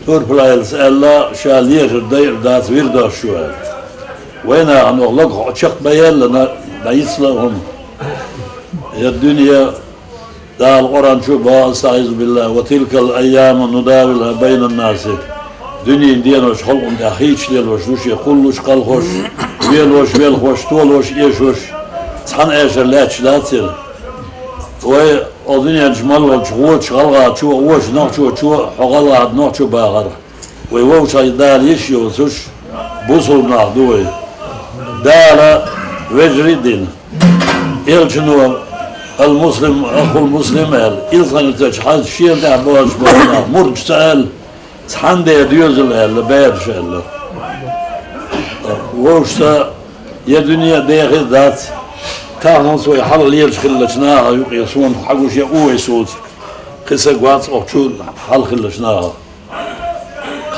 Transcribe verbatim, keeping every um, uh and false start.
Турпалайлас аьлла, ша лерхӀар дайар дац вирдаш шу аьлла. Вайнахана оха лага хьо чекхбаелла, на, дӀайицла хӀума. Я дуьне, Дала Къуръан чу боху, астагӀизу биллахӀ: «Ва тилкал айяму нудавилуха байнан наси». Дуьненан денош халкъана тӀехь хийцаш лелош ду шен, кхуллуш, кхалхош, велош, велхош, толош, эшош. Цхьана эшар лаьтташ дац хӀара. Вай, оха дуьнен чу мел волчу вочу гӀалгӀачо, вочу нохчочо, хьо гӀалгӀа, нохчо бахарх. Вай вовшахь Дала йиш йоцуш, бусулба нах ду вай. Дала вежарий а дина. Элчано: «Ал-муслим ахул муслим», – аьлла. Иза хан йоцуш хьаьжча, шена тӀехь бохуш болу нах мурдаш ца аьлла, цхьаьна де доьзал аьлла, бераш аьлла. Вовшашца я дуьне а дехар дац, тахана вай хьалха лелаш хиллачу наха юкъе, суна хьагуш я у вай соцург. Кхин са гоц оха чу хьалха хиллачу наха.